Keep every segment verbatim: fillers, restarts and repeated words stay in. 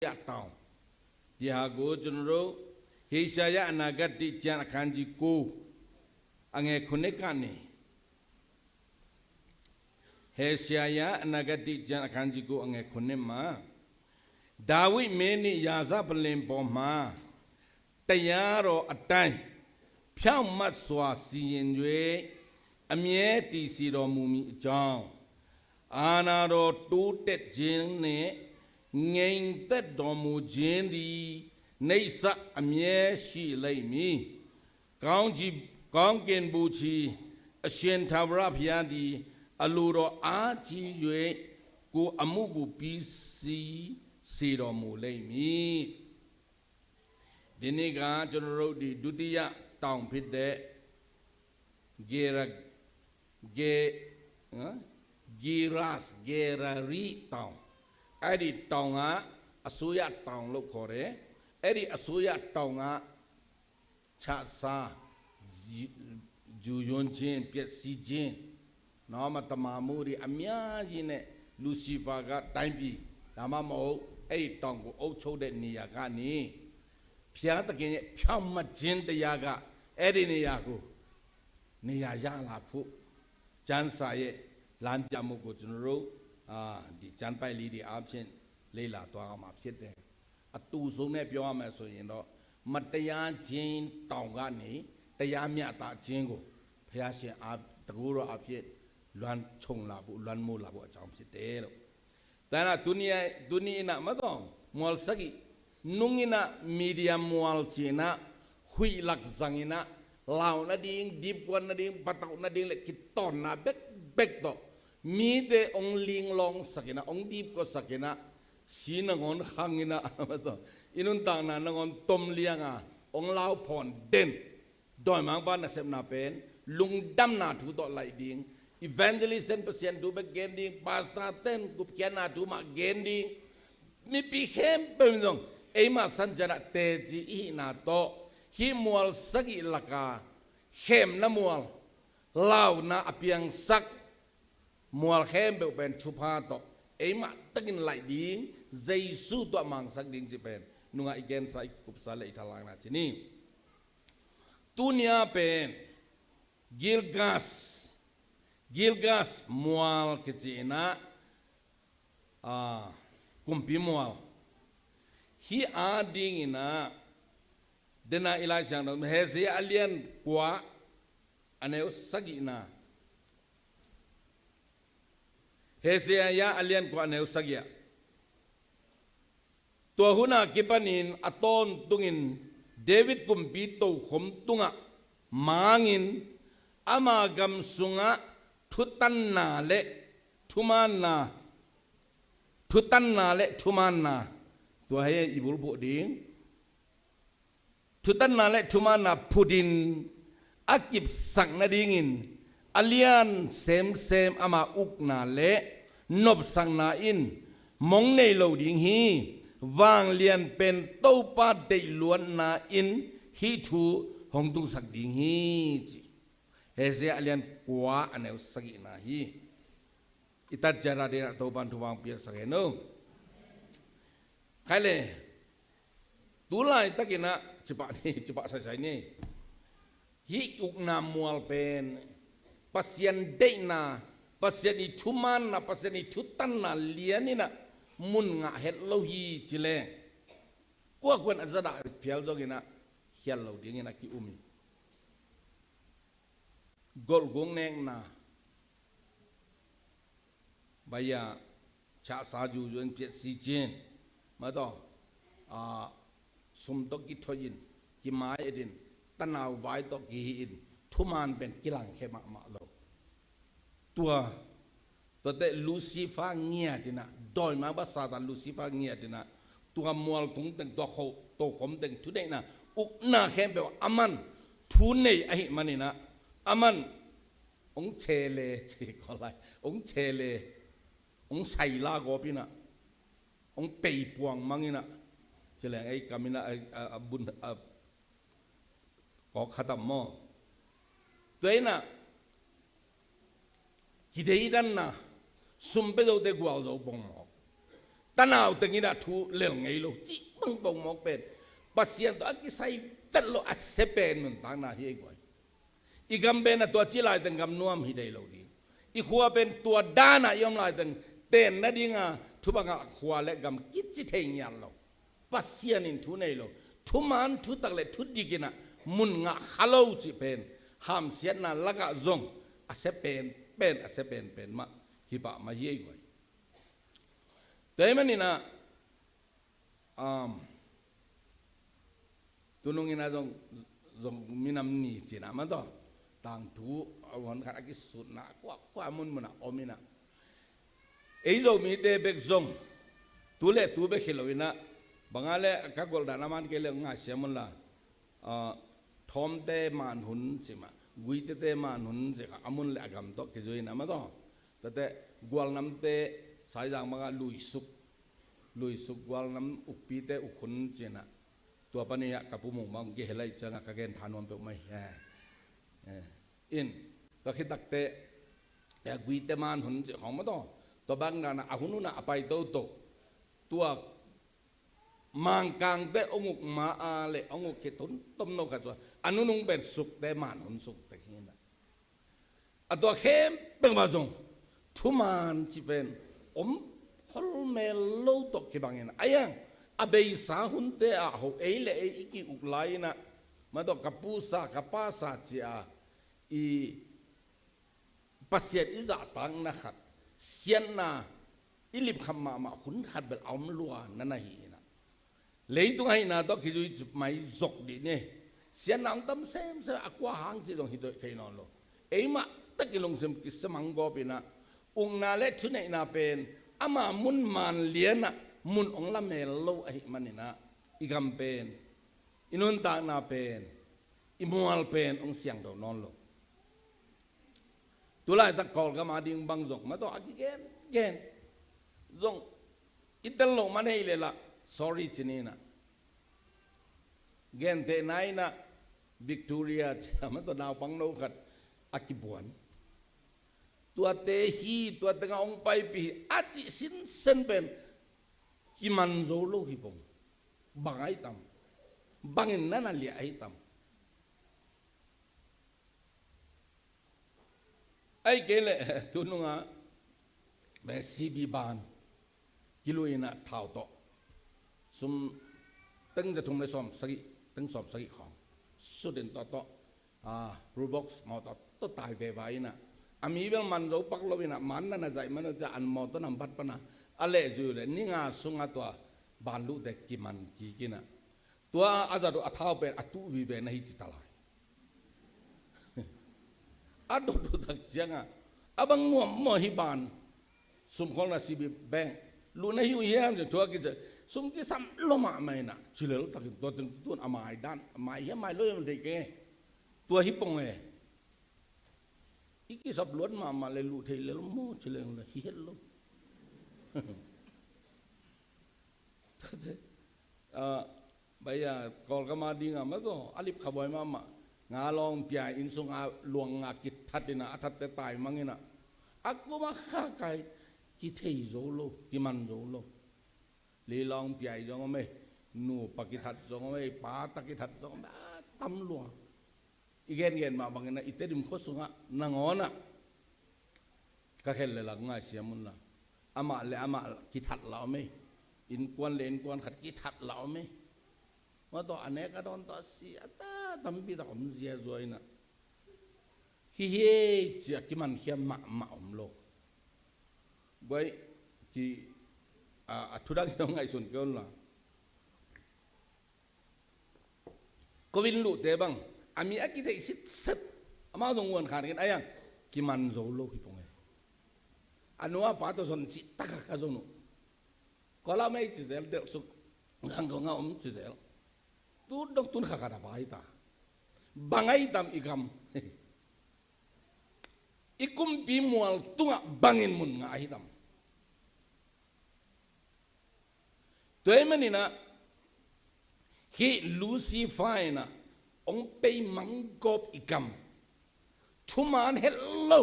ယတောင်၊ ဒီဟာကို ကျွန်တော်တို့ ဟေရှာယ အနာဂတ်တစ်ကျမ်း အခန်းကြီးကိုး အငယ်ခုနှစ်ကနေ ဟေရှာယ အနာဂတ်တစ်ကျမ်း အခန်းကြီးကိုး အငယ်ခုနှစ်မှာ ဒါဝိဒ်မင်းနှင့် ရာဇပလ္လင်ပေါ်မှာ တရားတော်အတိုင်း ဖြောင့်မတ်စွာ စီရင်၍ အမြဲတည်စေတော်မူမည်အကြောင်း၊ အာဏာတော်တိုးတက်ခြင်းနှင့် ငြိမ်သက်တော်မူခြင်းသည် နေ့ဆက်အမြဲရှိလိမ့်မည်။ ကောင်းကြီး၊ ကောင်းကင်ဗိုလ်ခြေ အရှင်ထာဝရဘုရားသည် အလိုတော်အားကြီး၍ ကိုယ်အမှုကို ပြီးစီးစေတော်မူလိမ့်မည်။ ဒီနေ့က ကျွန်တော်တို့ ဒီဒုတိယတောင်ဖြစ်တဲ့ ဂေရ၊ ဂေ၊ ဟမ်၊ ဂေရတ်၊ ဂေရရိတောင်၊ အဲ့ဒီတောင်က အစိုးရတောင်လို့ခေါ်တယ်။ အဲ့ဒီအစိုးရတောင်က ခြစား၊ ယူ၊ ယူယွင်းခြင်း၊ ပျက်စီးခြင်း၊ နော်၊ မတမာမှုတွေအများကြီးနဲ့ လူစီဖာက တိုင်းပြည်၊ ဒါမှမဟုတ် အဲ့ဒီတောင်ကို အုပ်ချုပ်တဲ့နေရာကနေ ဘုရားသခင်ရဲ့ ဖြောင့်မတ်ခြင်းတရားက အဲ့ဒီနေရာကို နေရာရလာဖို့ ကျမ်းစာရဲ့ လမ်းပြမှုကို ကျွန်တော်တို့၊ အာ၊ ဒီကျမ်းပိုဒ်လေးတွေအားဖြင့် လေ့လာသွားရမှာဖြစ်တယ်။ အတူဆုံးနဲ့ ပြောရမယ်ဆိုရင်တော့ မတရားခြင်းတောင်ကနေ တရားမျှတခြင်းကို ဘုရားရှင်အား၊ တကူတော်အားဖြင့် လွမ်းခြုံလာဖို့၊ လွမ်းမိုးလာဖို့အကြောင်းဖြစ်တယ်လို့။ ဒါက ဒုနီယ၊ ဒုနီယ အင် မတော်၊ မွှော်စကီ၊ နုင် အင် မီဒီယာမွှော်စကီ အင် ဝှီလၢ်စင် အင် လောင်နဒိင်း၊ ဒိပ်ကွၢ်နဒိင်း၊ ပတုာ်နဒိင်းလၢ ကီတွန်နဘဲးဘဲးဒီး မီးတဲ အင် လီင်လောင်စကီ အင် အင် ဒိပ်ကွၢ်စကီ အင် စီနငွန်ဃင် အင် မတော်၊ အီနုၢ်တၢင်နၤ နငွန်တွမ်လီယင်ဧါ၊ အင် လောင်ဖုန်ဒ့ၣ် ဒွဲၣ်မၢင်ပၢ် နစဲပ်နၢ်ပၢၢ် လူင်ဒမ်နၤထူးဒီးလၢၢ်ဒိင်း၊ အီဝဲၣ်ၡလိတ်ႉ တၢ်ပၢၢ်ဆၢၣ်ထူး ဘဲးကဲဒိင်း၊ ပၢ်စတၢႇ တၢ်ကူၣ်ဘး ကဲနၤထူးမး ကဲဒိင်း၊ မီးပီၣ် ခဲမ်ပၢၢ်မီးစီၣ် အံၤမး စၢ်ကၠၢၣ် တဲၣ်ကၠီ အံၤဟံးနၤဒီး ဟံးမွှော်စကီလၢက ခဲမ်နမွှော် လောင်နအပျံၤစၢ် မွှော်ခဲမ်ပၢၢ်ပၢၢ်ထူးဖးဒီး အံၤမး တကၠိၣ်လၢၢ်ဒိင်း ယေရှု ဒွဲၣ်မၢင်စၢ်ဒိင်း စ့ၢ်ပၢၢ် နုင် အံၤကဲၣ်စၢ် အံၤကူၣ်စၢ်လၢ အံၤထလၢ်နၤ ကၠီ န့ၣ် ဒုနီယ ပၢၢ် ဂီလ်ဂါရှ်၊ ဂီလ်ဂါရှ်မွှော် ကၠီ အင် အာ၊ ကူၣ်ပီမွှော် ဟံးအါဒိင်း အင် ဒ်နၤ အ့လၢၡါ ဒီး ဟေၡယ အလံ ကွၢ် အနွဲၣ် စကီ နၤ၊ ဟေၡယ အလံ ကွၢ် အနွဲၣ် စကီ ဧါ တွၢ်ဟူးနၤ က့ပနံၣ် အတီၢ်တုင် အင် ဒေးဝိတ်ႉ ကူၣ်ပီတူၢ်ခုမ်တုင် အမၢ် အင် အမၤကမ်ႇသုင် ထုးတၢ်နၤလၢ ထူးမၢ်နၤ၊ ထုးတၢ်နၤလၢ ထူးမၢ်နၤ၊ တွၢ်ဟဲ အံၣ်ဘူၣ် ဖူးဒိၣ် ထုးတၢ်နၤလၢ ထူးမၢ်နၤ ဖူးဒိၣ် အကံၢ်ပၢၢ်စၢ်နဒိၣ် အင် အလံ စဲမ်စဲမ် အမၤအုၣ်နၤလၢ နွပ်ႉစၢ်နၤ အင် မီၣ်န့ၢ်လိာ်ဒိၣ် ဟံၣ် ဝၢင်းလံ ပၢၢ် တိၢ်ပၢ် ဒိၣ်လွၢ်နၤ အင် ဟံၣ်ထူး ဟီၣ်တုၢ်စၢ်ဒိၣ် ဟံၣ် ကၠီ ဟေၡယ အလံ ကွၢ် အနွဲၣ် စကီ နၤ ဟံၣ် အံၤတၢ်ကၠၢၣ်ဒၣ်ဒ်နၤ တိၢ်ပၢ်ထူးပၢ် ပၢၢ်စၢ်ကဲၣ် နီၤ ခဲလၢာ် တူၢ်လၢ်တက့ၢ်နၤ စံးပာ်န့ၣ် စံးပာ်စၢ်စၢ်န့ၣ် ဟံၣ်အုၣ်နၤမွှော်ပၢၢ် ပစံၣ်ဒ့ၣ်နၤ ပစံၣ်အံၤထူးမၢ်နၤ ပစံၣ်အံၤထူးတၢ်နၤလံ အံၤန့ၣ်နၤ မုၢ်နငၣ်ဟဲလီၤ ဟံၣ် ကၠီ လဲၣ် ကွၢ်ကွၢ် အစၢဒၣ် ဖျဲးလီၤက့ၤနၤ ဟဲလီၤဒိၣ်က့ၤနၤ က့ၤအုၣ်မံၤ ဂိုတ်းဂိုင်းနဲၣ်နၤ ဘၣ်ယၤ ခြစားယူယွင်း ပျက်စီးခြင်း မ့ၢ်ဒီး အာ၊ ဆူၣ်ဒီးကီထိၣ်ယိၣ် ကီမါယိၣ်ဒိၣ် တၢ်နၢ်ဝါဒီးကီဟံၣ်အံၤ ထူးမၢ်ပၢၢ် ကီလၢ်ခဲမးမးလီၤ တွၢ် တွၢ်တဲ လူစီဖါ ငဲၤဒိၣ်နၤ ဒွဲၣ်မၢင်ပၢ် စၢ်တၢ် လူစီဖါ ငဲၤဒိၣ်နၤ တွၢ်မွှော်တုင်တၢင် တွၢ်တူၢ်ခုမ်တၢင် ထူးန့ၢ်နၤ အုၣ်နၤခဲမ်ပၢၢ် အမၢ် ထူးန့ၢ်အဟံၣ်မၢ်န့ၣ်နၤ အမၢ် အိၣ်ဆဲးလဲ ကၠီ ကီလၢ် အိၣ်ဆဲးလဲ အိၣ်ဆဲးလၢကီၢ်ပံၤနၤ အိၣ်ပဲာ်ပှၢ်မၢ်အံၤနၤ ကၠီ လဲၣ် အံၤကမံၤနၤ အ အ အဘုၣ် အ ကီၢ်ခါတၢ်မီၢ် တွၢ်နၤ ကီဒ့ဒၣ်နၤ ဆူၣ်ပဲဒိၣ်တဲ ကွၢ်လီၤဘီမီၢ် tanau teng in ah thu lel ngei lo cih bang pongmawk pen Pasian tawh a kisai vet lo a sia pen nuntakna hi ei guai. I gam pen a tua ci laiteng gam nuam hi dei lo ding. I khua pen tua dana i om laiteng ten nadinga thubanga khua le gam kici thei ngiat lo. Pasian in thu nei lo. Thuman thutak le thudik in ah mun ngah kha lo cih pen hamsiatna lakah zong a sia pen pen a sia pen pen mah hi pah mah hi ei guai. Tua ahih manin ah um, tunung in ah zong, zong minam ni ci-in ah mah tawh tangthu a hon khat a kisutna kua kua munmun ah om in ah ei Zomite bek zong tu le tu bek hi lo in ah bang a le ka golh dan a man kei le ngaihsiam un la. Ah, Thawmte manhun ci mah, Guitete manhun ci kha a mun le a gam tawh kizui in ah mah tawh. Tate Gualnamte Saizang bangah Luisuk, Luisuk Gualnam ukpite ukhun ci-in ah tua panin ah ka pu Mung bang kihel ahih ciangah ka gen tha nuam peuhmah hi. Eh, eh. In tua khitakte eh, Guite manhun ci khawng mah tawh tua bang danah a hun hunah a pai toto. Tua Mangkangte hong uk ma a le hong uk khit hun tomno khat cuan a nunung pen Sukte manhun sungte hi in ah a tua khempeuh mah zong thuman cih pen om kholmel lo tawh kibang in ah a iang a beisa hunte ah ho ei le ei i ki-uk lai in ah mah tawh ka pusa ka pasa ci a i Pasian i zahtakna khat siatna i lipkhap mahmah hun khat bel a om lua na na hi in ah leitung ahihna tawh kizui cip mai zok dih ni. Siatna hong tam semsem a kua hang cih zong hi thei nawn lo. Eimah tak i lungsim kisia manggawp in ah ukna le thuneihna pen ama mun man lian ah mun hong lamel lo ahih manin ah i gam pen i nuntakna pen i mual pen hong siangtho nawn lo. Tulaitak Kawlgam a ding bang zong mah tawh a kigen gen zong i tel loh man hi leh lah sorry ci ni in ah gentehna in ah Victoria ci a mah tawh naupangno khat a kibuan. Tuate hi, tua tengah hong paipih hi a cih sinsen pen kiman zo lo hi pong. Bang ahi tam? Bangin na na liah ahi tam? Ahih kei leh tunungah C B ban kiluh in ah thau tawh sum teng za thum le sawm sagih, teng sawm sagih khawng sut in tawh tawh, ah, Probox mawtaw tawh tai veva in ah a mi bel man zo pak lo in ah man na na zaih man uh ciah an mawtaw nambat pan ah a lehzui uh leh ni nga sungah tua ban luhte kiman kik in ah tua a zat uh a thau pen a tuh vive na hi ci ta lai. A dot uh tak ciangah a bang nuam maw hi ban sum khawlna C B bank luh na hi uh hiam ci thu a kici sum kisam lo mahmah in ah ci lel takin tua teng tun a mai dan a mai hiam mai lo hiam thei keng e. Tua hi pong e. I kisap luat mahmah le luh thei lel maw ci leng le hi het lo. Tate, ah, bai a Kawlgam a ding a mah tawh a lipkhap huai mahmah. Nga lawng pia inn sungah luang nga kithat in ah a thatte taimang in ah a kum a khakai kithei zo lo, kiman zo lo. Li lawng pia zong om ei, nupa kithat zong om ei, pata kithat zong om ei, a tam lua. I gengen mah bangin ah i Tedim khua sungah nangawn ah ka khel le lak ngaihsiam un la. Amah le amah kithat lah om ei. Innkuan le innkuan khat kithat lah om ei. Mah tawh a nek a dawn tawh a si a ta tampi tak om ziazua in ah hi hi ei ci a kimankhiat mahmah om lo. Guai, ci a, a thudang in hong ngaihsun kei un la. Ko in luhte bang a mi a kitheih sitset amau zong uan khan ken a iang kiman zo lo hi pong e. A nu a pa tawh zon cih takah ka zon uh. Kawlau mei ci zel delh suk ganggawnga om ci zel. Tu dong tun kha khat a pai ta. Bang ahi tam i gam? I kumpi mual tungah bangin mun ngah ahi tam? Tua ahih manin ah hih Lucifer in ah hong pei manggawp i gam. Thuman het lo,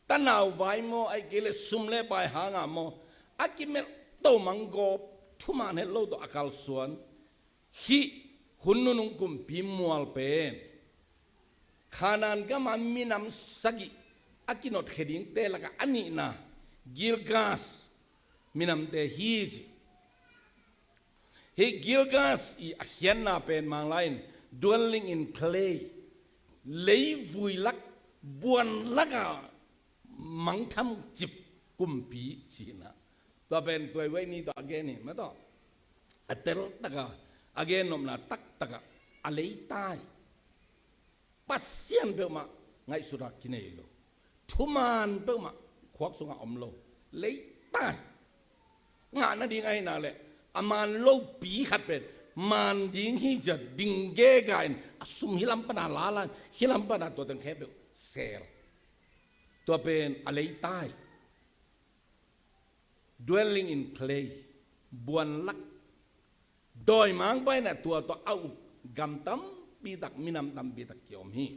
tanau vai maw, ahih kei leh sum le pai hanga maw, a kimelh to manggawp, thuman het lo tawh a kalsuan, hih hun nunung kumpi mual pen Khanaan gama minam sagih a kinotkhia dingte lakah a nihna Girgash minamte hi ci. Hih Girgash i a khiatna pen Manglai in dwelling in clay, leivui lak, buan laka mangthang cip kumpi cihna. Tua pen tuaivuai ni tawh a gen hi mah tawh. A teltaka a gen nopna taktaka a leitai. Pasian peuhmah ngaihsuta kinei lo, thuman peuhmah khuak sungah om lo, leitai. Ngah nading ahih nak leh a man lopi khat pen man ding hi cia ding gega in a sum hih lam pana lala in hih lam pana tua teng khempeuh sel. Tua pen a leitai. Dwelling in clay, buan lak. Dawimangpa in a tua tawh a up gam tampitak, minam tampitak kiom hi.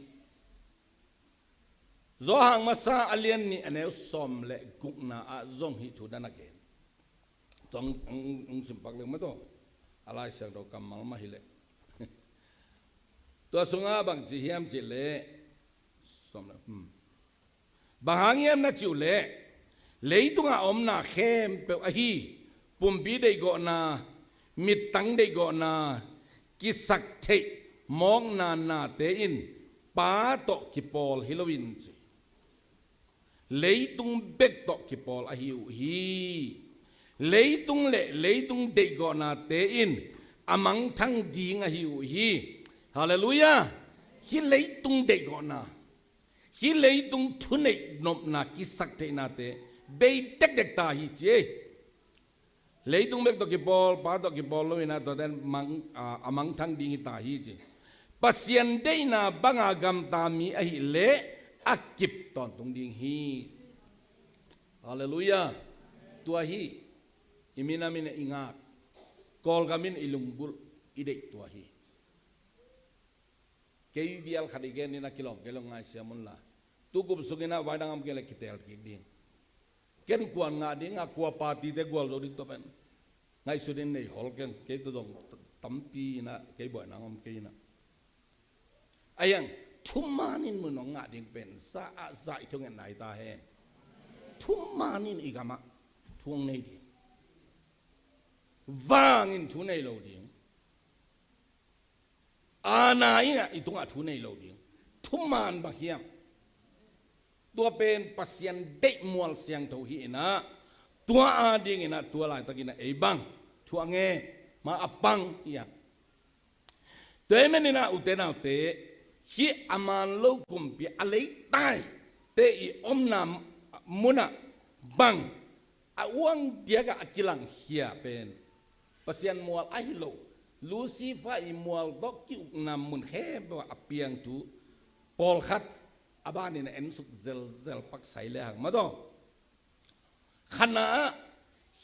Johan masa a lian nih a neu sawm le gukna ah zong hih thu dan a gen. Tua ang, ang, ang simpak leng mah tawh a Lai Siangtho kammal mah hi leh. Tua sungah bang ci hiam cih leh, sawm le, hmm. Bang hang hiam na cih uh leh, leitungah a omna khempeuh ahi, pumpi deihgawhna, mittang deihgawhna, kisaktheih mawkna nate in Pa tawh kipawl hi loin ci. Leitung bek tawh kipawl ahi uh hi. Leitung le leitung deihgawhnate in a mangthang ding ahi uh hi. Halleluiah. Hih leitung deihgawhna, hih leitung thuneih nopna kisaktheihnate bei dekdek ta hi ci ei. Leitung bek tawh kipawl, Pa tawh kipawl loin ah tuate mang, a, a mangthang ding hi ta hi ci. Pasian deihna banga gamta mi ahih leh a kip tawntung ding hi. Halleluiah. Tua hi. I minam in i ngak, Kawlgam in i lunggulh, i deih tua hi. Kei vial khat i gen in a kilawm kei lo ngaihsiam unla. Tu kum sungin ah vai dang om kei le kitel kik ding. Ken kuan ngah ding a kua party te gual zo ding tua pen ngaihsut in nei hol keng, kei tu dong tampi in ah kei buaina om kei in ah. A hiang, thuman in mun hong ngah ding pen za ah za i thungetna hi ta hen. Thuman in i gamah thu hong nei ding. Vangin thu nei lo ding. Aana in ah i tungah thu nei lo ding. Thuman bang hiam? Tua pen Pasian deih mual siangtho hi in ah, tua ading in ah tua laitakin ah ei bang thu a ngen mah a pang hi a. Tua ahih manin ah ute naute, hih a man lo kumpi a leitai te i omna munah bang a uang diakah a kilangkhia pen Pasian mual ahi lo, Lucifer i mual tawh ki-ukna mun khempeuh ah a piang thu pawlkhat a banin a ensuk zelzel pak sai le hang mah tawh. Khatna ah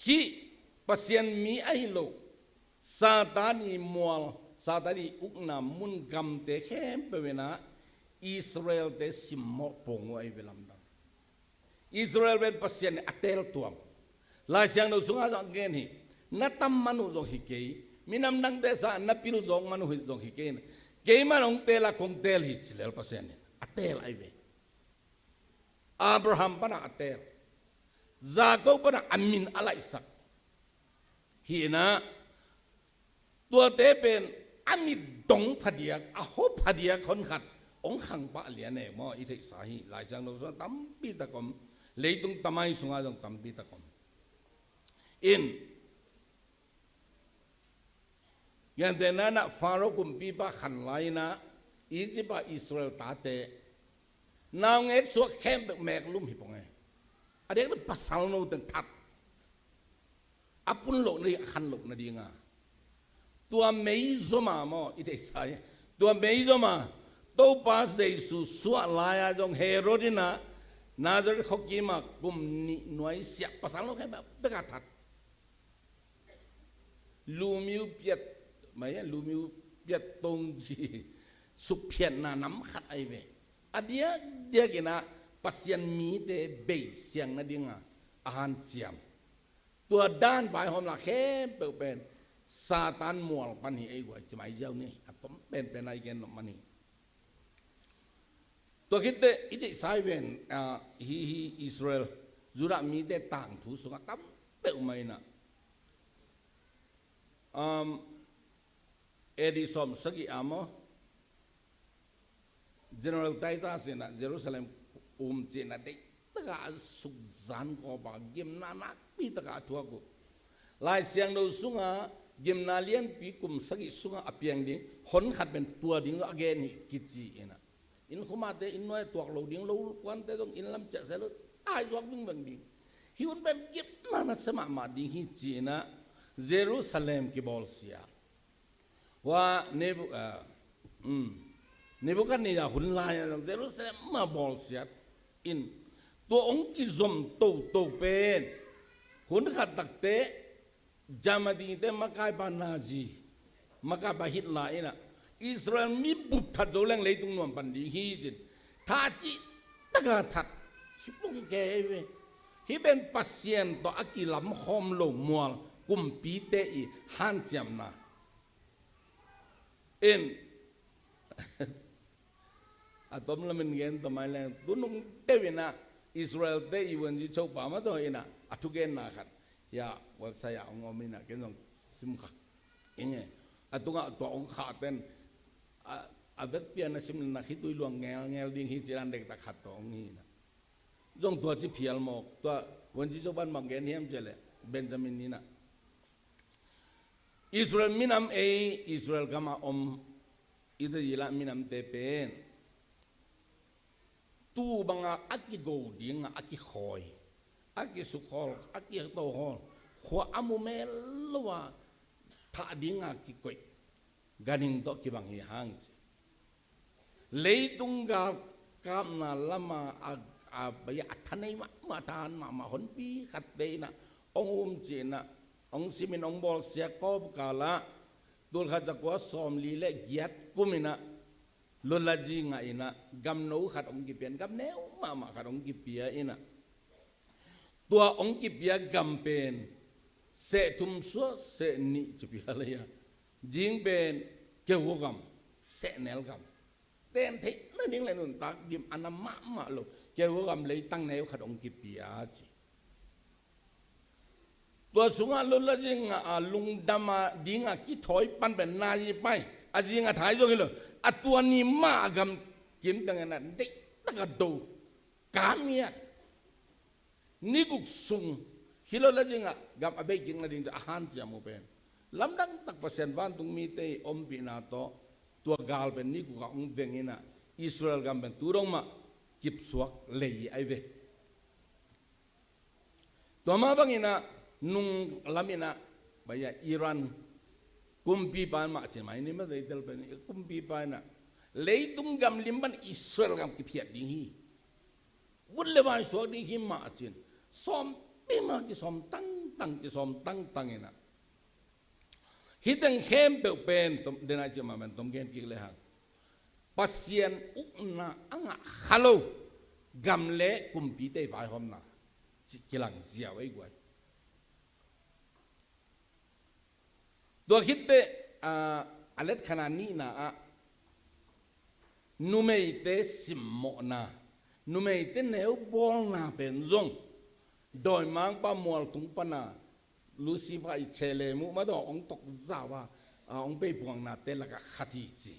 hih Pasian mi ahi lo Satan i mual, Satan i ukna mun gamte khempeuh in ah Israel-te simmawh pong uh ahi ve lamdang. Israel pen Pasian in a teel tuam. Lai Siangtho sungah zong a gen hi. Na tam man uh zong hi kei, minam dangte sang na pil zawk man uh zong hi kei in, keimah hong teel a kong teel hi ci lel Pasian in a teel ahi ve. Abraham panah a teel, Jacob panah a min a laihsak hi in ah, tuate pen a mit dong phadiak, a hua phadiak hon khat hong khang pah lian e maw, i theihsa hi. Lai Siangtho sungah tampi tak om, leitung tamai sungah zong tampi tak om. In, gentehna in ah Pharaoh kumpipa khan lai in ah Egypt ah Israel tate naungek suak khempeuh meeklum hi pong e. A diakdiak pasal no teng that, a pun loh nading, a khan loh nading a. Tua mei zom a maw, i theihsa hi. Tua mei zom a Topa Jesu suah lai-a zong Herod in ah Nazareth khuakim ah kum nih nuaisiah pasal no khempeuh bek a that. Lumiu piat, mai, lumiu piat tong ci, suphiatna nam khat ahi ve. A diakdiak in ah Pasian mite bei siang nading a a hanciam. Tua dan vaihawmna khempeuh pen Satan mual pan hi ei guai, ci mai ziau ni. A tom penpen a i gen nop man hi. Tua khitte i theihsa hi ven, ah, hi, hi Israel, Judah mite tangthu sungah tam peuhmah in ah, um, A D sawm sagih a maw, General Titus in ah Jerusalem um cihna deih taka a sukzan kawpa gimna nakpi taka a thuak uh. Lai Siangtho sunga gimna lianpi kum sagih sunga a piang ding hon khat pen tua ding a gen hi kici in ah, inn khumate inn nuai tuak lo ding, lo kuante zong inn lam ciah seh lo, tai zuak vingveng ding. Hih hun pen gimna nasia mahmah ding hi ci in ah Jerusalem kibawlsia. Hua Nebu-, ah, um, Nebuchadnezzar hun lai-ah Jerusalem mah bawlsiat in, tua hong kizom toto pen hun khat takte Germany-te makaipa Nazi, makaipa Hitler in ah Israel mi bup that zo leng leitung nuam pan ding hi cin, tha cih taka that. Hih pong kei ve. Hih pen Pasian tawh a kilamkhawm lo mual kumpite i hanciamna. In a tom lamin gen tawh mai leng, tu nung teuh in ah Israel-te i vuanzi chopa mah tawh in ah a thugenna khat, hia, website ah hong om in ah ken zong sim khak ing e. A tungah tua hong khah ten a, a vekpi-a na sim leh na khitui luang ngelngel ding hi ci dan dektak khat tawh hong hi in ah. Zong tua ci phial mawk, tua vuanzi chopan bang gen hiam cih leh Benjamin in ah Israel minam ei Israel gamah om Israel minamte pen tu banga a kigo dinga a kikhawi, a kisukhawl, a kitohawl, khua a mu mel lo a thah dinga kikoih ganhing tawh kibang hi hang ci. Leitung galkapna lama a, a, a thanei mahmah, thahan mahmah honpi khatte in ah hong um ci in ah hong simin hong bawlsia kawmkalah tulkhat zakua sawmli le giat kum in ah lutlazi ngah in ah gamno khat hong kipia in, gam neu mahmah khat hong kipia in ah tua hong kipia gam pen seh thum suah seh nih ci pia lei a, ding pen keuhua gam, sehnel gam. Ten theih nading le nuntak gim a na mahmah lo keuhua gam leitang neu khat hong kipia ci. Tua sungah lutlazi ngah a lungdam a dinga kithawi pan pen Nazi pai a zi ngah thai zong hi lo. A tua ni mah a gam kim teng in ah deih taka do, kamiat, ni guk sung hi lo, lutlazi ngah gam a bei kik nading a hanciam uh pen lamdang tak Pasian vantung mite i ompihna tawh tua gal pen ni guk ah hong veng in ah Israel gam pen tu dong mah kipsuak lei ahi ve. Tua mah bang in ah nung lam in ah bai a Iran kumpipa in mah ci mai ni mah, deitel pen kumpipa in ah leitung gam lim pan Israel gam kiphiat ding hi. Vut le vai suak ding hi mah cin. Sawmpi mah kisawm tangtang, kisawm tangtang in ah. Hih teng khempeuh pen tom, den a i cih mah pen tom gen kik le hang Pasian ukna a ngah kha lo gam le kumpite i vaihawmna cih kilang ziau ei guai. Tua khitteh, ah, a letkhatna nihna ah numeite simmawhna, numeite neubawlna pen zong dawimangpa mualtung pana Lucifer i chelem uh mah tawh hong tokzau a, ah, hong peipuangnate lakah khat hi ci.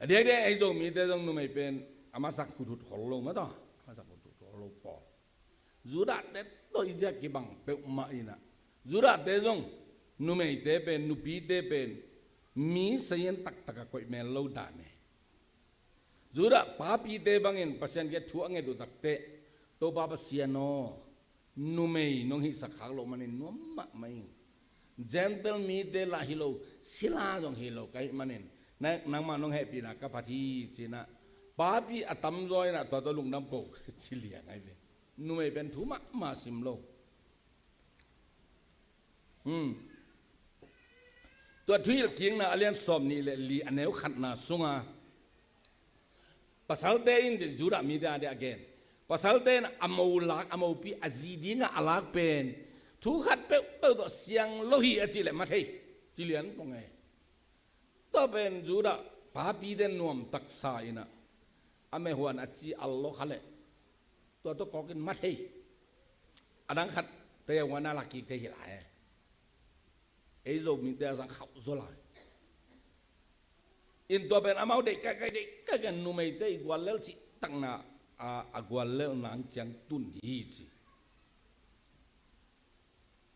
A diakdiak ei Zomite zong numei pen a masak huthut khol lo mah tawh, a masak huthut khol lo pawl. Judahte tawh i ziak kibang peuhmah in ah, Judahte zong numeite pen, nupite pen mi sayan taktak a koih mel lo dan e. Judah papite bangin Pasian kiang thu a nget uh takteh, Topa Pasian aw, numei nong hihsak khak loh manin nuam mahmah ing. Gentile mite lah hi lo, sila zong hi lo ka hih manin, na, nangmah nong hehpihna ka phat hi ci-in ah, papi a tamzaw in ah tua tawh lungdam ko ci liang ahi ve. Numei pen thu mahmah sim lo. Hmm. Tua Thuhilhkikna a lian sawmnih le li a neu khatna sunga, pasalte in Judah mite a dia gen, Pasalte in a mo lak, a mopi, a zi dingah a lak pen thu khat peuhpeuh tawh siang lo hi a cih leh mathei. Ci lian pong e. Tua pen Judah papite nuam taksa in ah a mehuan a ci al lo kha leh tua tawh kawkin mathei. A dang khat tei a huan a lak kik thei hi lai e. Ei Zomite a zang khauh zaw lai. In tua pen amau deih kaikai, deih kaikai, numeite i guallel cih takna a, a guallel nang ciang tun hi ci.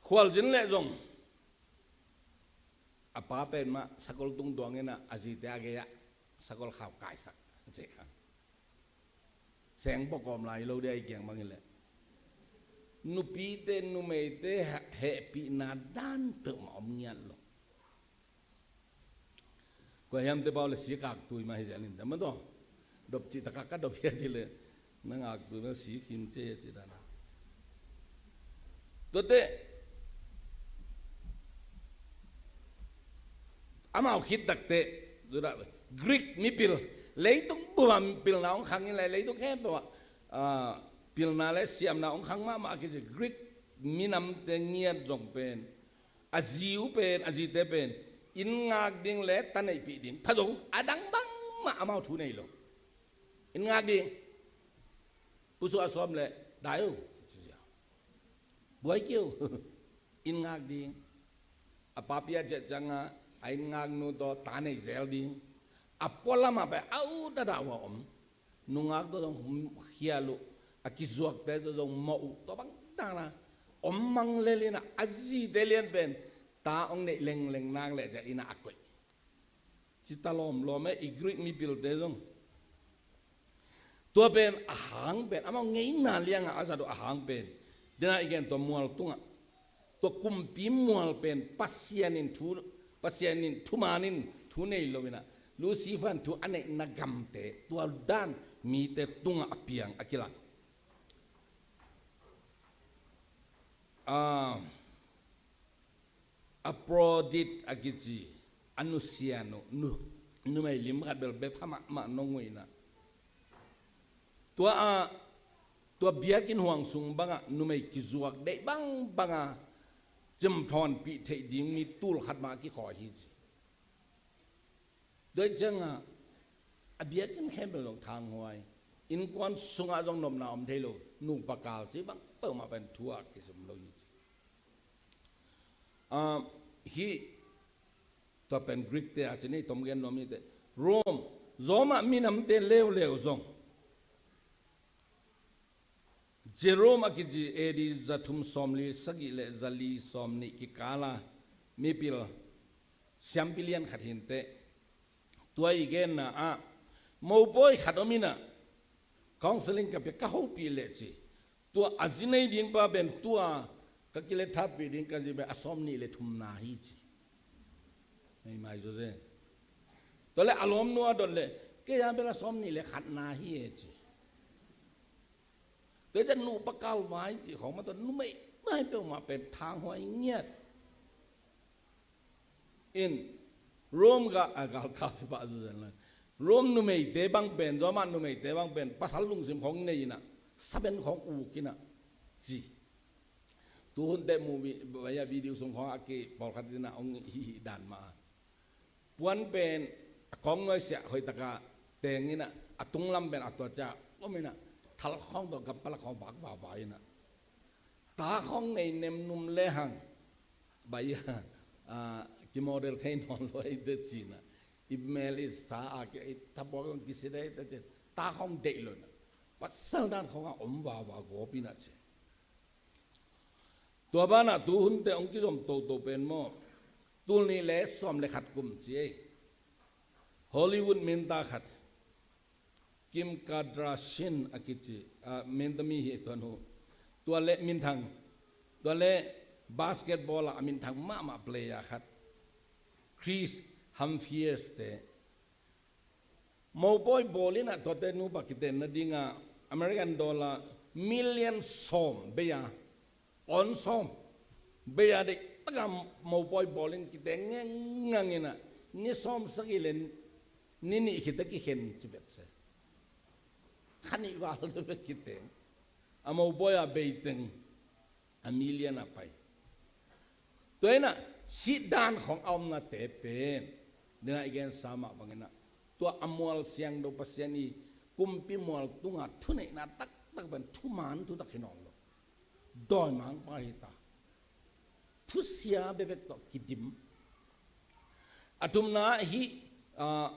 Khualzin leh zong a pa pen mah sakol tungtuang in ah a zite a gei-ah sakol khau kaisak a cih kha. Seng pawkawm lai lo dia i kiang bangin leh nupite, numeite hehpihna dan peuhmah om ngiat lo. Kua hiamte pau le si kak tui mah hi zel in dam a taw. Dop cih takah ka dop hia ci le na ngak tui mah si khin ce ci dana. Tuate amau khit takte Greek mipil, leitung bup ah pilna hong khang in le leitung khempeuh ah pilna le siamna hong khang mahmah a kici Greek minamte ngiat zong pen a zi uh pen, a zite pen inn ngak ding le ta neihpih ding pha zo, a dang bangmah amau thu nei lo. Inn ngak ding, pusuah sawm le dai uh, buai keu. Inn ngak ding, a papi a ciah ciangah a inn ngaknu tawh ta nei zel ding. A pualamah pen a ut a dah uh a om. Nungak tawh zong khial uh, a kizuakte tawh zong mawh uh, tua bang dana om mang lel in ah a zite lian pen ta hong neih lengleng nak leh ciah in ah a koih. Ci ta lawmlawm e i Greek mipilte zong. Tua pen a hang pen amau ngeina liangah a zat uh a hang pen dena i gen tua mual tungah, tua kumpi mual pen Pasian in thu, Pasian in thuman in thu nei lo in ah Lucifer in thu a neihna gamte tua dan mite tungah a piang a kilang. Ah, Aphrodite a kici a nusian uh, nu, numei lim khat bel bia pha mahmah nong uh in ah tua a, tua biakinn huang sung bangah numei kizuak deih bangbanga cemthawnpih theih ding mi tul khat mah a kikhawi hi ci. Tua hi ciangah a biakinn khempeuh zong thanghuai, innkuan sungah zong nopna om thei lo, nupa kal ci bang peuhmah pen thu ah kisim lo hi ci. Ah, hih tua pen Greek te a ci nei tom gen nuam hi teh. Rome, Rome ah minamte leuleu zong Jerome a kici A D za thum sawmli sagih le za li sawmnih kikala mipil siampi lian khat hi inteh. Tua i genna ah mopawi khat om in ah counseling ka pia, ka hopih leh ci. Tua a zi nei ding pa pen tua ka kilet thatpih ding ka zi pen a sawmnih le thumna hi ci. Hei mai zaw zen. Tua le a lawmnu a dot leh kei a bel a sawmnih le khatna hi e ci. Tua hi ciah nupa kal vai cih khawng mah tawh numei vai peuhmah pen thanghuai ngiat. In Rome gah a galkap hi pah zu zen lai. Rome numeite bang pen, Rome ah numeite bang pen pasal lungsim khawng nei in ah, saben khawng uk in ah ci. Tuhun teh movie, vaya video sung khawng a ki pawlkhat in ah hong hih hih dan mah a. Puan pen a kawng nuai siah hoih taka teng in ah, a tunglam pen a tua ciah om in ah, thal khawng tawh gampala khawng vak vava in ah, ta khawng nei nem num le hang bai a, a, kimodel thei nawn lo ei te ci in ah, i mel i sa a ki, i thapuak khawng kisi dei te ci in, ta khawng deih lo in ah, pasal dan khawng a om vava gawp in ah ci. Tua banah tuhun teh hong kizom toto pen maw, tul nih le sawm le khat kum ci ei. Hollywood minta khat, Kim Kardashian a kici, ah, minta mi hi tua nu. Tua le minthang, tua le basketball ah a minthang mahmah player khat, Chris Humphries te. Mopawi bawl in ah tuate nupa kitenna dingah American dollar million sawm bei a, on sawm bei a, deih taka mopawi bawl in kiteng ngengngang in ah, ni sawm sagih le ni nih khit teh kikhen ci vet se. Kha nih val teh bek kiteng. a mobawi a beiteng a million a pai. Tua inah hih dan khawng a omnate pen, dena i gensa mah banginah, tua a mual siangtho Pasian i kumpi mual tunga thuneihna taktak pen thuman thutak hi nawn lo. Dawimangpa hi ta. Thusia bekbek tawh kidim. A thumna hih, ah,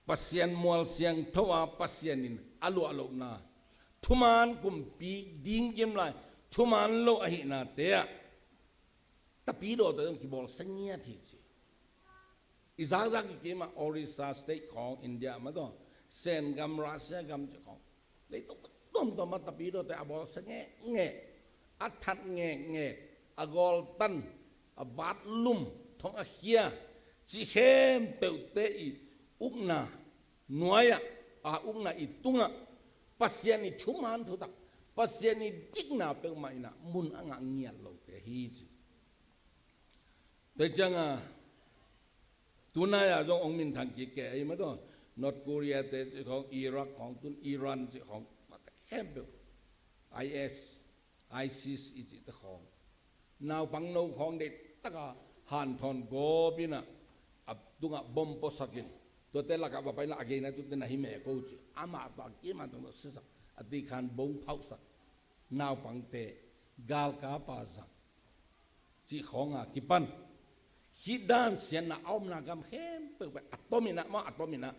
Pasian mual siangtho a Pasian in a luah lohna, thuman kumpi ding kim lai, thuman lo ahihnate ah, tapidawte zong kibawlsia ngiat hi ci. I zakzak kikim ah Orissa State khawng India mah tawh, Sen gam, Russia gam cih khawng, leitung tuamtuam ah tapidawte a bawlsia ngekngek, a that ngekngek, a gawltan, a vatlum, thong a khia, cih khempeuhte i ukna nuai-ah, a ukna i tungah, Pasian i thuman thutak, Pasian i dikna peuhmah inah mun a ngah ngiat lote hi ci. Tua ciangah, tunai-ah zong hong minthang kik kei ahi mah tawh, North Korea te cih khawng, Iraq khawng, tun Iran cih khawng, mate khempeuh, I S, ISIS i cihte khawng, naupangno khawng deihtaka hanthawn gawp inah, a tungah bom puasakin, tuate lakah va pai inah a geina tute na hi meh ko ci. Amah tawh a kim a tungah sisak, a tikhan bom phauhsak, naupangte galkapa zang cih khawnga kipan, hih dan siatna a omna gam khempeuh pen a tom inah maw, a tom inah,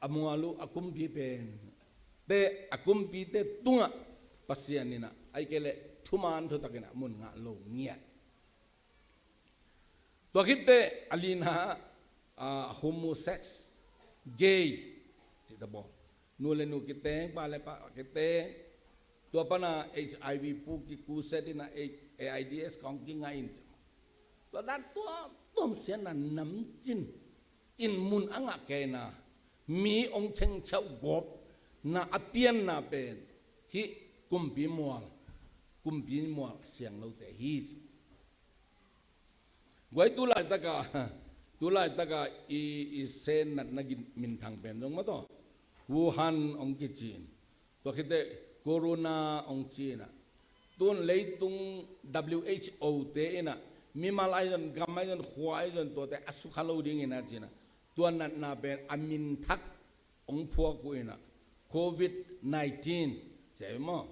a mual uh a kumpi pen, te a kumpite tungah Pasian inah, ahih kei leh thuman thutak inah mun ngah lo ngiat. Tua khitteh a lina, ah, homosex, gay cihte bawl. Nu le nu kiteng, pa le pa kiteng. Tua pana HIV pu kikuset inah, AIDS, AIDS khawng kingah in ci. Tua dan tuamtuam siatna namcin in mun a ngah keina, mi hong chengchauh gawpna a pianna pen hih kumpi mual, kumpi mual siangthote hi ci. Guai, tu laitaka, tu laitaka i, i Sen natna gin minthang pen zong mah tawh, Wuhan hong kici-in, tua khitteh Corona hong ci inah, tun leitung W H O te inah, mimal ahi zong, gam ahi zong, khua ahi zong, tuate a sukha lo ding inah ci inah, tua natna pen a minthak hong phuak uh inah, Covid nineteen ci hi maw.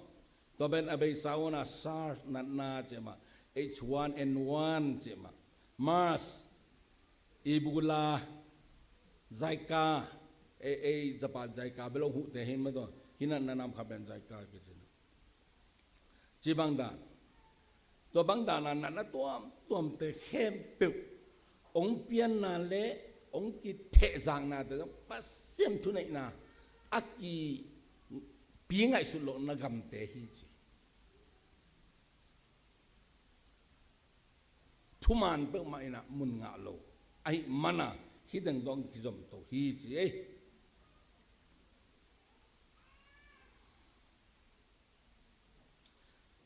Tua pen a beisa un ah SARS natna cih mah, H one N one cih mah, MERS, Ebola, Zika, ei, ei Japan Zika bel hong huhte hi mah tawh, hih natna nam khat pen Zika kici. Cih bang dan, tua bang dan a natna tuamtuamte khempeuh hong pianna le hong kithehzaknate zong Pasian thuneihna a kipi ngaihsut lohna gamte hi ci. Thuman peuhmah inah mun ngah lo ahih mana, hih teng dong kizom to hi ci ei.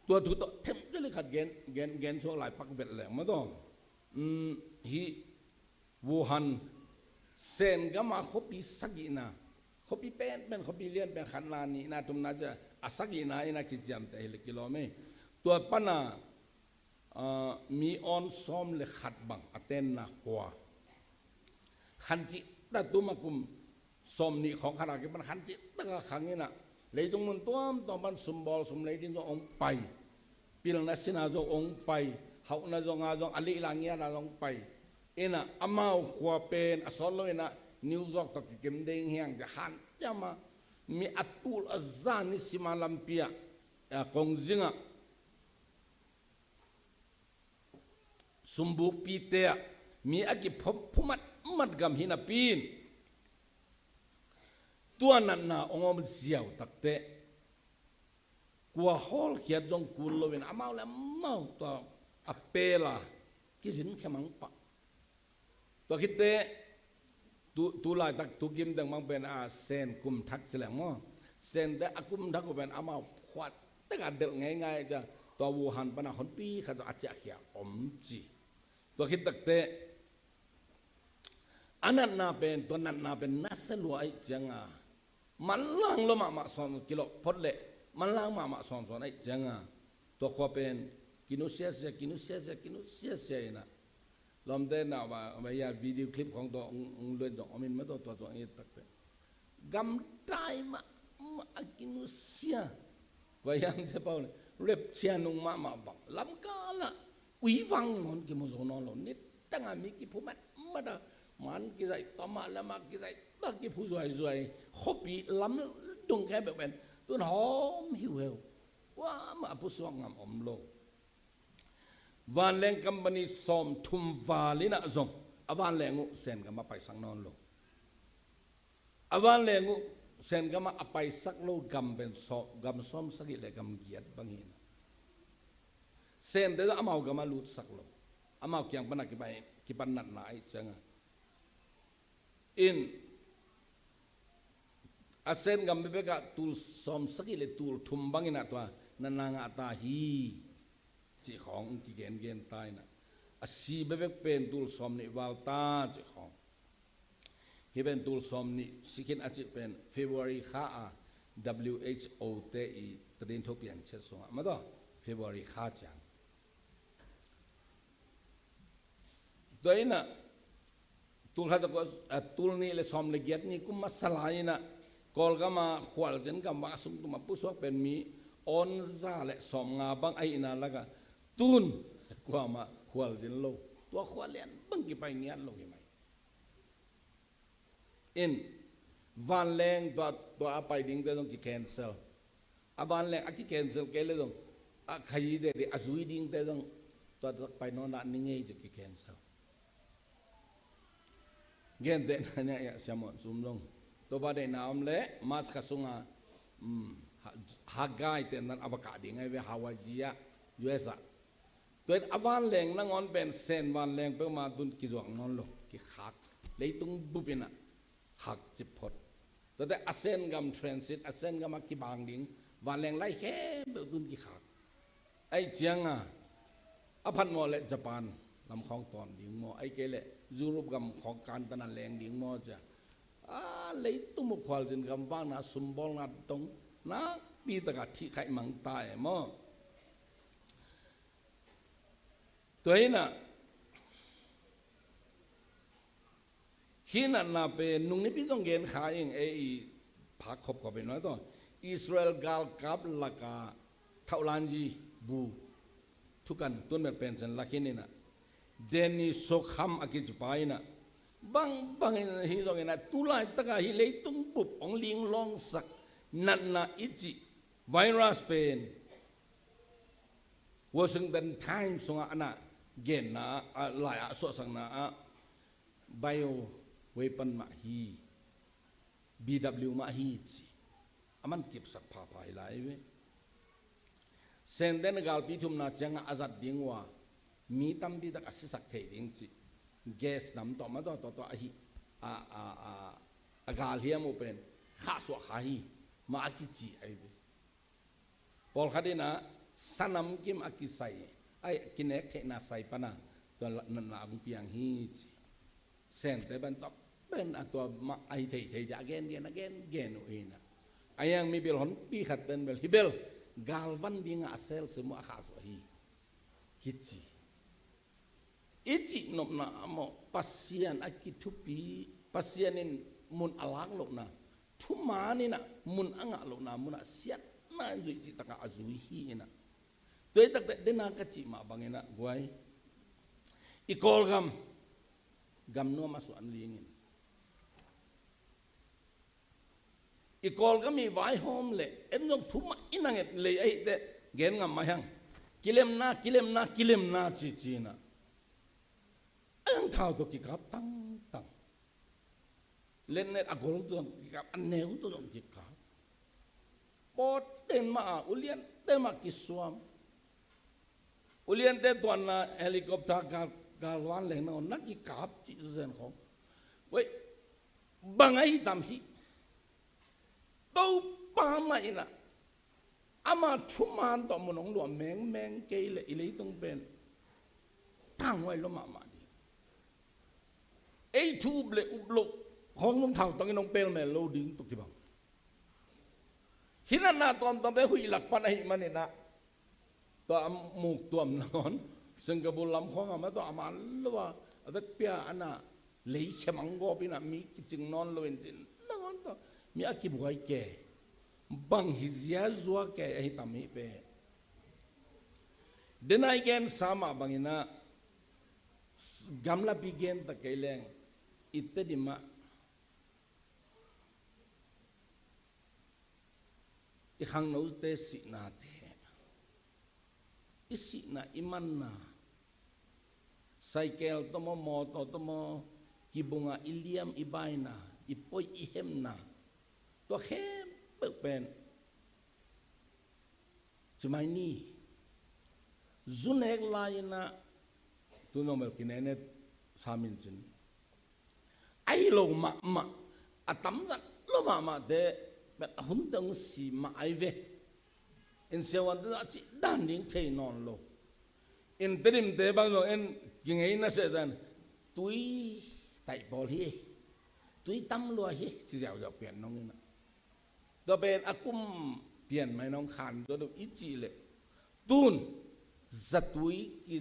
Tua thu tawh themte le khat gen, gen, gen suak lai pak vet leng mah tawh. Um, hih Wuhan, Sen gama khuapi sagihna, khuapi penpen, khuapi lianpen khatna, nihna, thumna ci a, a sagihna inah kiciamteh hi le kilawm ei. Tua pana, ah, mi awn sawm le khat bang a tenna khua. Khancih ta tuma kum sawmnih khawng khat a kipan khancih taka khang inah, leitung mun tuamtuam pan sumbawl sum lei ding zong hong pai, pilna sina zong hong pai, hauhna zonga zong a lihla ngiatna zong pai. Inah amau khua pen a sawt lo inah New York tawh kikim ding hi hang ci a, hanciam a, mi a tul a za nisima lampi ah, a kongzing ah, sumbukpite ah mi a kiphumat mat gam hi napi in, tua natna hong om ziau takteh, kua hawlkhiat zong kul loin amau le amau tua a pela kizin khemang pah. Tua khitteh, tu, tu laitak, tu kim teng bang pen a Sen kum thak ci leng maw. Sente a kum thak uh pen amau phuat tek a delh ngeingai ci a, tua Wuhan pana honpi khat tawh a ciahkhia om ci. Tua khit takteh, a natna pen, tua natna pen nasia lua ahih cianga, Manlang lo mahmah sawn, kilawh phot leh manlang mahmah sawnsawn ahih cianga, tua khua pen kinusia sia, kinusia sia, kinusia sia inah, lawmte na va, va ya video clip khawng tawh ong, ong luat zong om in mah tawh, tua zong i et tak pen gamtai mahmah a kinusia. Kua hiamte pau le rapture nung mahmah bang lamkalah ui vang ngawn kimu zo nawn lo. Nitanga mi kiphu matmat a, man kizaih, tawmah lamah kizaih, tak kiphu zuaizuai, khuapi lam dong khempeuh pen tun hawm hiuheu. Kuamah a pusuak ngam om lo. Vanleng company sawmthum val inah zong a vanleng uh Sen gam a paisak nawn lo. A vanleng uh Sen gam ah a paisak lo gam pen sawm, gam sawmsagih le gam giat bang hi inah, Sente zong amau gam ah lutsak lo. Amau kiang pana kipan, kipan natna ahih cianga in, a Sen gam bekbek ah tul sawmsagih le tul thum bang inah tua natna ngah ta hi cih khawng kigengen ta inah, a si bekbek pen tul sawmnih val ta cih khawng. Hih pen tul sawmnih si khin a cih pen February kha a W H O te i tadin thupian chet sungah mah tawh, February kha ciang. Tua inah tul khat a, a, tul nih le sawm le giat ni kum masa lai inah Kawlgam a khualzin gamvak a sungtum a pusuak pen mi awn za le sawmnga bang ahihna lakah tun kuamah khualzin lo. Tua khua lian bang kipai ngiat lo hi mai. In, vanleng tua, tua a pai dingte zong ki-cancel. A vanleng a ki-cancel kei le zong a khayi dede a zui dingte zong tua tak pai nawn dah ni ngei ci ki-cancel. Gentehna nia, ia, Sia Muan Sum zong Topa deihna om le March kha sunga, um, Ha-, Haggai te nan a va kah ding ahi ve, Hawaii ah, U S ah. Tua in a vanleng nangawn pen Sen vanleng peuhmah tun kizuak nawn lo, kikhak. Leitung bup inah khak cip phot. Tuate a Sen gam transit, a Sen gam a kibang ding vanleng lai khempeuh tun kikhak. Ahih cianga a phatmawh le Japan lam khawng tawn ding maw, ahih kei le Europe gam khawng kantana leng ding maw cia, a leitung bup khualzin gamvakna, sumbawlna dong nakpi taka thih khaih mang ta e maw. Tua inah hih natna pen nung nipi zong gen kha ing, ei i phak khopkhop in maw tawh, Israel galkap laka thauhlanzi bu thukan tun bel pen cen lak hi inah, Dennis Sokham a kici pa inah, bangbang in hi zong inah, tu laitaka hih leitung bup hong linglawngsak natna i cih virus pen Washington Times sungah a na genna ah, a lai-ah suahsakna ah bio weapon mah hi, B W mah hi ci. A man kipsak phapha hi lai ve. Senten galpi thumna ciangah a zat ding uh a, mi tampi tak a sisak thei ding ci. Gas nam tawh mah tawh tawh tawh ahi a, a, a, a galhiam uh pen khahsuah kha hi mah a kici ahi ve. Pawlkhat inah sanam kim a kisai, ai, kinek theihna sai pana tua natna a hong piang hi ci. Sente pen tua pen a tua mah ahi theithei dia a gengen a gengen uh hi inah, a hiang mi bil honpi khat pen bel hih bel galvan dingah a selsim uh a khahsuah hi kici. I cihnopna ah maw, Pasian a kithupi, Pasian in mun a lak lohna, thuman inah mun a ngah lohna munah siatna in zuih cih takah a zui hi inah. Tua hi takte dena ka cih mah bang inah guai, i Kawlgam gam nuam a suan lingin, i Kawlgam i vaihawm leh en zong thumah i nanget lei ahih teh gen ngam mah hiang. Kilemna, kilemna, kilemna cici inah, a hiang thau tawh kikap tangtang. Letnet a gol tawh zong kikap, a neu tawh zong kikap. Pawten mah a uliante mah kisuam. Uliante tuanna helicopter gal, galvan leng na on na kikap cih zen khong. Wei, bang ahi tam hi. Topa mah inah ama thuman tawh mun hong luah mengmeng kei leh i leitung pen tanghuai lo mahmah ding. Ei thu up le up loh khong zong thau tangin hong pelmel lo ding tawh kibang. Hinatna tuamtuam te huih lak pan ahih manin ah, tua a muk tuam nangawn, Singapore lam khawng a mah tua a man lo a, a vekpi a ana lei khemang gawp in ah mi kicing nawn lo in cin nangawn tua mi a kibuai ke. Bang hi zia zua ke ahi tam hi pe. Dena i gensa mah bangin ah, gamlapi gen ta kei leng, i Tedim ah i khangnote sihnate, i sihna, i manna, cycle tawh maw, mawtaw tawh maw, kibung a i liam i baina, i poih i hemna, tua khempeuh pen ci mai ni. Zu nek lai-in ah, tu nawmel kinenet sa min cin, ahi lo mahmah, a tamzat lo mahmahte bel a hunte hong si mah ahi ve. In siavuante a cih dan ding thei nawn lo. In Tedimte bang zong en, kingei na sehtan, tui taih pawl hi, tui tam lua hi, ci ziauziau pian nong in ah. Tua pen a kum pian mai nong khan tua deuh i cih leh, tun zatui ki,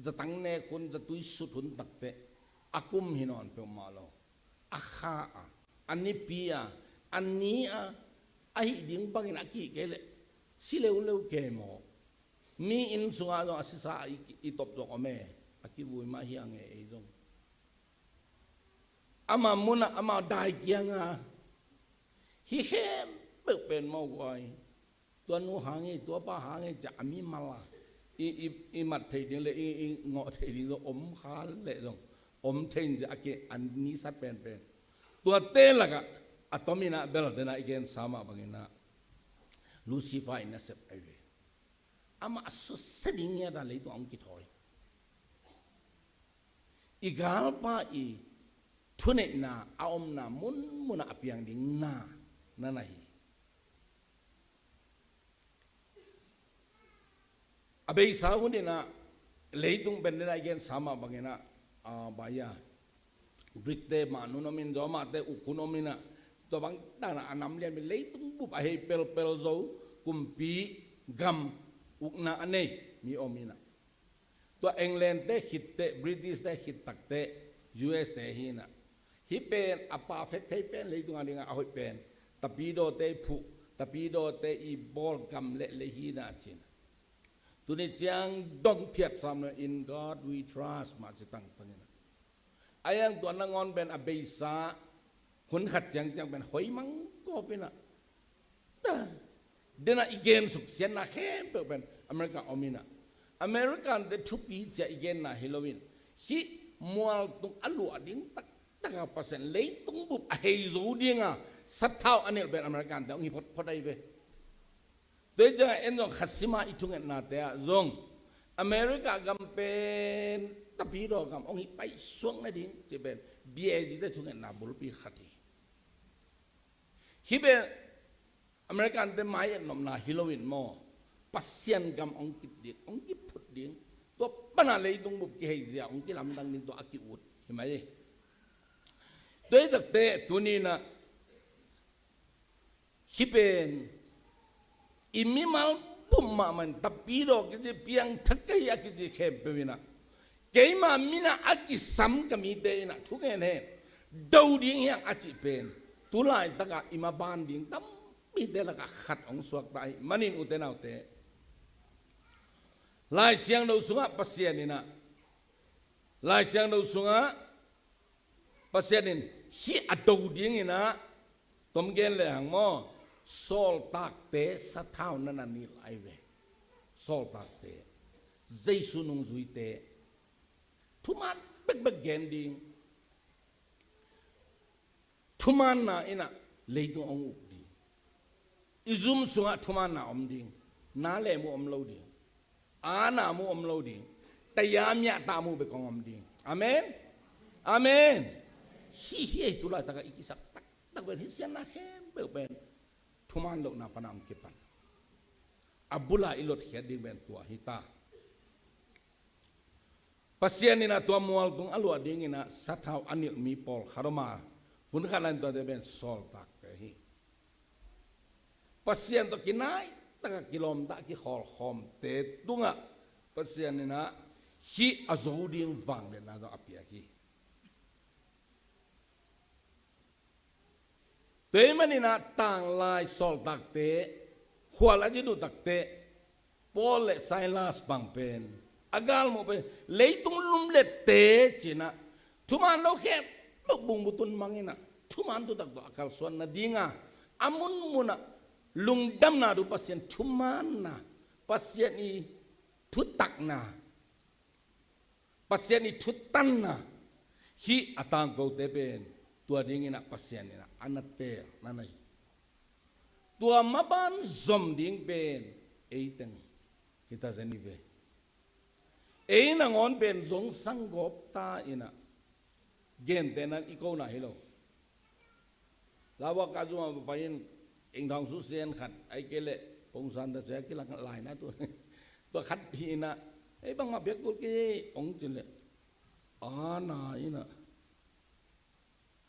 zatang nek hun, zatui sut hun takteh a kum hi nawn peuhmah lo. A kha a, a nipi a, a ni a, ahih ding bangin a kih kei leh si leuleu ke maw? Mi inn sungah zong a sisa a i, i tawp zong om e, a kivui mah hi a nge ei zong. Ama munah, ama dai kiangah, hih khempeuh pen mawh guai. Tua nu hang hi, tua pa hang hi, ciah a mimal a i, i, i mat theih ding le i, i ngawh theih ding zong om kha leh zong om thei in ciah a ke an nisat penpen. Tuate lakah a tomin ah bel dena i gensa mah bangin ah Lucifer in a sep ahi ve. Amah a susia ding ngiat a leitung a hong kithawi. I galpa i thuneihna a omna munmunah a piang ding na, na na hi. A beisa hun in ah leitung pen dena i gensa mah bangin ah, a, baya, Greek-te mah nun om in, Roma-te uk hun om in ah, tua bang dan a nam lian in leitung bup a hei pelpel zo kumpi gam ukna a nei mi om in ah. Tua England-te khitteh, British-te khit takteh, U S-te hi in ah. Hih pen a perfect thei pen, leitung a dingah a hoih pen, tapidaw-te i phuh, tapidaw-te i bawl gam le lei hi in ah cin. Tuni ciang dong phiat sam lo, "In God we trust," mah ci tangtang in ah. A iang tua nangawn pen a beisa hun khat ciangciang pen hoih mang kawp in ah. Dena i gen suksiatna khempeuh pen America om in ah. American-te thupi ciah i genna hi lo in, hih mualtung a luah ding taktak a Pasian leitung bup a hei zo dinga sathau a nilh pen American-te hong hi photphot ahi ve. Tua hi ciangah en zong khat sima i thungetnate ah zong America gam pen tapidaw gam hong hi paisuak nading cih pen B A G-te thungetna bulpi khat hi. Hih pen American-te mai-et nopna hi lo in maw, Pasian gam hong kip ding, hong kiphut ding, tua pana leitung bup kiheizia hong kilamdang ding tua a ki-ut hi mai hi. Tua hi takteh tuni in ah hih pen i mimal bup mahmah in, tapidaw kici, piangthak ka hi a kici khempeuh in ah, keima min ah a kisam ka mite in ah thungen hen, do ding hi hang a cih pen tu laitakah i maban ding tampite lakah khat hong suakta ahih manin, ute naute, Lai Siangtho sungah Pasian in ah, Lai Siangtho sungah Pasian in hih a do ding in ah, tom gen lehang maw, sawltakte sathau na na nilh ahi ve. Sawltakte, Jesu nungzuite, thuman bekbek gen ding. Thumanna in ah leitung hong uk ding. I zum sungah thumanna om ding. Na le mu om lo ding. Ana mu om lo ding. Taya miah ta mu bek hong om ding. Amen. Amen. Hih, hih, tu laitakah i kisak taktak pen hih siatna khempeuh pen thuman lohna pana hong kipan. A bula i lotkhiat ding pen tua hi ta. Pasian in ah tua mualtung a luah ding in ah sathau a nilh mi pawlkhat om a, hun khat lai-in tuate pen sawltakte hi. Pasian tawh kinai taka kilawmta kikhawlkhawmte tungah Pasian in ah hih a zo ding vangliatna tawh a piak hi. Tua ahih manin ah tanglai sawltakte, khual a ci duhtakte, Paul le Silas bang pen a galmuh pen leitung lumlette ci-in ah thuman lo khempeuh bungbu tun mang in ah thuman thutak tawh a kalsuan nadinga a munmun ah lungdamna duh Pasian thumanna, Pasian i thutakna, Pasian i thutanna hih a tangkote pen tua dingin ah Pasian in ah a na teel na na hi. Tua maban zom ding pen eiteng hi ta zen hi ve. Ei nangawn pen zong sang gawp ta in ah gentehna in i kona hi lo. Lauhuaka zuma pai in, eng thawng su sen khat ai kei leh kong san ta cia kilang laina tu. Tua khat hi in ah ei bangmah biak kul kei ong ci leh a na in ah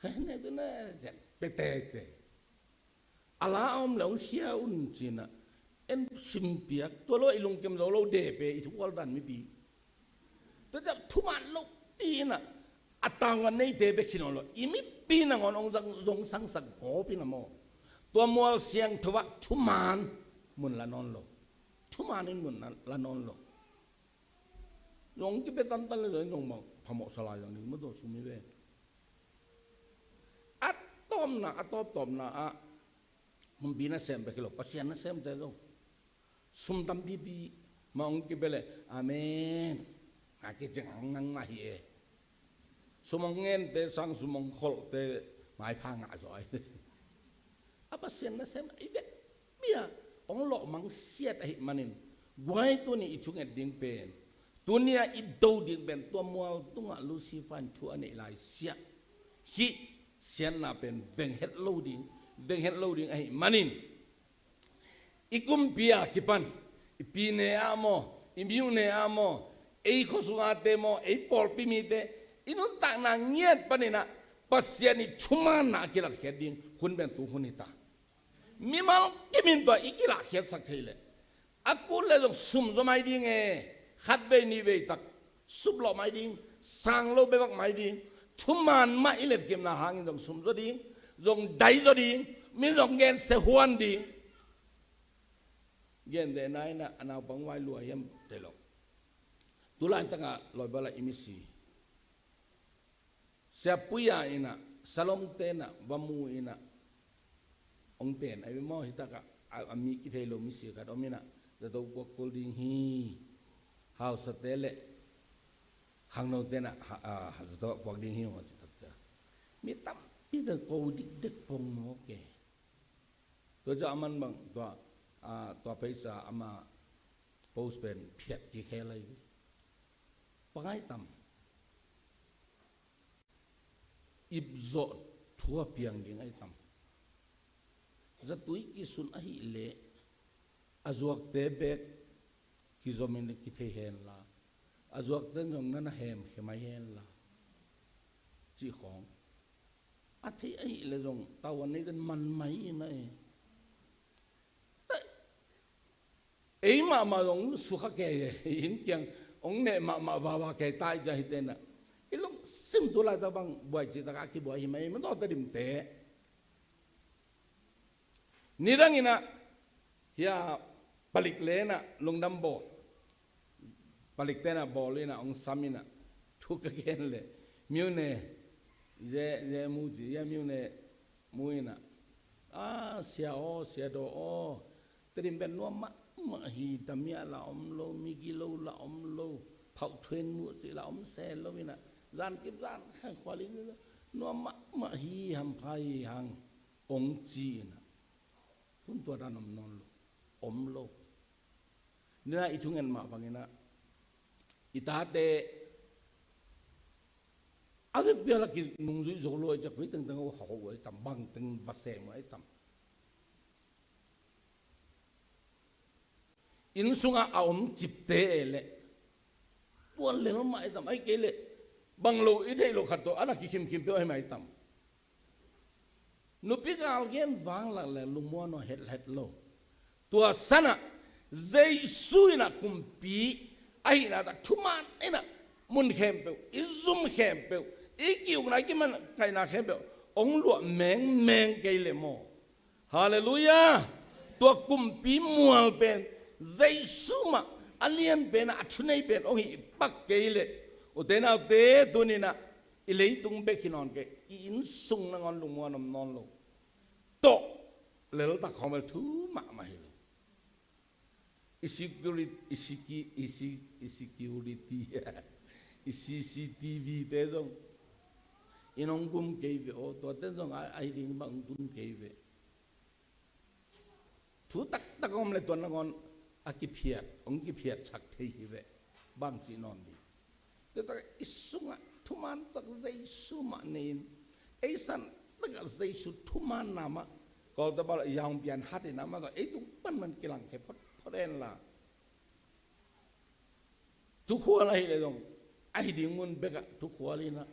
khen ne tu na cia pe teitei. A la a om le ong khia un ci in ah en simpiak tua lo i lungkem zo lo de pe i thukual dan mipi. Tua ciah thuman lopi in ah a tangvan neite bek hi nawn lo i mipi nangawn ong zang zong sangsak gawp in ah maw. Tua mual siangtho ah thuman mun la nawn lo. Thuman in mun la nawn lo. Zong kipe tantan le zong zong bang phamawh salai zang ding maw tua sum hi ve. A tawpna a tawptawpna ah Humpi nasem bek hi lo, Pasian nasemte zong sum tampipi mah hong kipe leh amen a kicing hong nang mah hi e. Sum hong ngente sang sum hong kholhte maipha ngah zaw ahi. A Pasian nasem i vekpi a hong lawhmang siat ahih manin guai tuni i thunget ding pen, tuni a i do ding pen tua mual tungah Lucifer in thu a neih lai siah hih siatna pen veng het lo ding, veng het lo ding ahih manin i kumpi a kipan i pi ne ah maw, i miu ne ah maw, ei khuasungate maw, ei pawlpi mite i nuntakna ngiat panin ah Pasian i thumanna a kilatkhiat ding hun pen tu hun hi ta. Mimal kimin tua i kilatkhiatsak thei leh a kul le zong sum zaw mai ding e, khatvei nihvei tak suplawh mai ding, sang lo bebak mai ding, thuman mah i letkimna hangin zong sum zaw ding, zong dai zaw ding, min zong gensia huan ding. Gentehna in ah a naupang vai lua hiam thei lo. Tulaitakah Loibal ah i misi Sia Puya in ah, Salom te in ah va mu in ah hong ten ahi ve maw, hi takah a, a mi kithei lo misi khat om in ah zato kuak kul ding hi. Hausate le khangnote in ah ha, a, zato kuak ding hi hong a ci takcia mi tampi ta ko dikdek pong maw ke. Tua ciah a man bang tua, a, tua pheisa ama post pen phiat kikhel ahi ve. Pangai tam. Ipzawh thu a piang ding ahi tam. Zatui kisun ahih leh a zuakte bek kizomin kithei henla, a zuakte zong nana hemkhia mai henla cih khawng a thei ahih leh zong tauan neiten man mai in ahi. Ei mahmah zong sukha kei e, i inn kiang hong neh mahmah vava kei ta i ciah hi tenah i lungsim tu laitak bang buai cihtak a kibuai hi mai, i mataw Tedim te. Nidang inah hia palik lenah lungdam bawl, palik tenah bawl inah hong sam inah thu ka gen leh miu ne, ze, ze mu ci, ya miu ne mu inah, a, sia aw, sia daw aw, Tedim pen nuam mahmah hi, tamiah la om lo, migilo la om lo, phauh thuen muh cih la om se lo inah, zankip zankhang khualin nuam mahmah hi, hampha hi hang hong ci inah, hun tua dan om nawn lo, om lo. Nina i thungen mah bang inah i tate a vekpi a la kinungzui zo lo a i ciah koi tengteng a uh hauh uh a i tam, bangteng va sem uh a i tam. Inn sungah a om cipte e leh tua lel mah a i tam, ahi kei leh bang lo i theih loh khat tawh a na kikhimkhim peuh ahi mah a i tam. Nupi gal gen vanglak le lungmuan aw, hethet lo. Tua sanah Jesu inah kumpi ahihna tawh thuman inah mun khempeuh, i zum khempeuh, i ki-ukna, i kimankaihna khempeuh hong luah mengmeng kei leh maw. Halleluiah. Tua kumpi mual pen Jesu mah a lian penah a thunei pen hong hih pak kei leh, ute naute, tuninah i leitung bek hi nawn kei, i innsung nangawn lungmuan om nawn lo. Tawh leltak khawng bel thu mahmah hi lo. I security, i siki-, i si-, i security, i C C T V te zong in hong gum kei ve aw, tuate zong a, a hi ding bang hong tun kei ve. Thu taktak om le tua nangawn a kiphiat, hong kiphiat chak thei hi ve. Bang cih nawn ding. Tua tak i sungah thuman tak Jesu mah nei-in, ei san takah Jesu thumanna mah, kawlte bal yangpian hatin amah tawh ei tung panman kilangkhia photphot henla. Tukhual ahih leh zong, ahi ding mun bekah tukhual inah,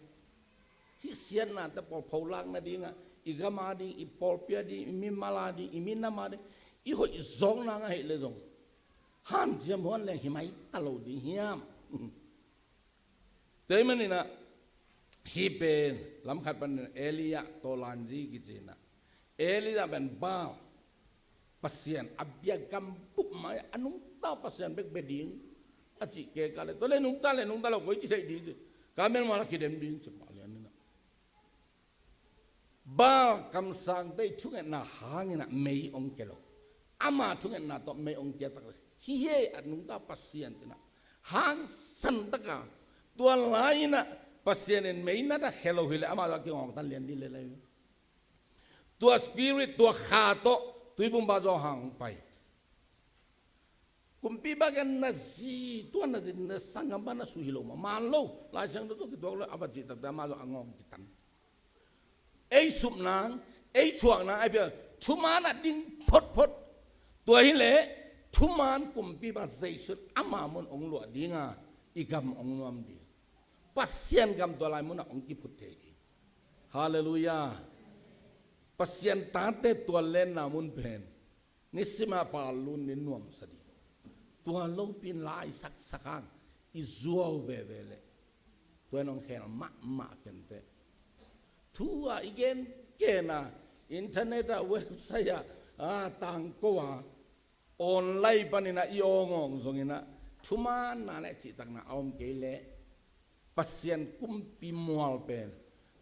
hih siatnate pawl pholak nadingah, i gam ading, i pawlpi ading, i mimal ading, i minam ading, i hoih zawk nang ahih leh zong, hanciam huan leng hi mai ta lo ding hiam? Tua ahih maninah hih pen lamkhat panin Elijah tawh lanzi kici inah, Elijah pen Baal pasian a biakam bup mai a nungta pasian bek bia ding a cih kei ka le, tua le nungta le nungta lo koi ci theih ding ci. Ka melmal a kidem ding ci mah lian inah. Baal kamsangte i thungetna hanginah mei hong kia lo. Ama thungetna tawh mei hong kia tak le, hi he a nungta pasian cinah hangsan taka, tua lai-inah Pasian in mei nata khia lo hileh amah tawh a kingawngtan lian ding lelai. Tua spirit, tua kha tawh tuibumba zaw hang hong pai. Kumpipa kiang na zi, tua na zi, na sanggam pa na su hi lo mah, man lo. Lai Siangtho tawh kituak lo, a va cih takte amah zong a ngawng kitan. Ei sup nang, ei thuak nang, ei pia, thuman ah ding photphot. Tua hileh thuman kumpipa Jesu in ama mun hong luah dinga, i gam hong nuam ding. Pasian gam tua lai munah hong kiphut thei ding. Halleluiah. Pasian tate tua lenna mun pen nisimah pal lun ni nuamsa ding. Tua lopi in la i saksak hang i zuau veve leh, tua in hong khel mahmah kenteh. Thu-a i gen kena, internet-ah, website-ah, a, tangko-a, online paninah i awngawng zonginah thumanna le cihtakna a om kei leh, Pasian kumpi mual pen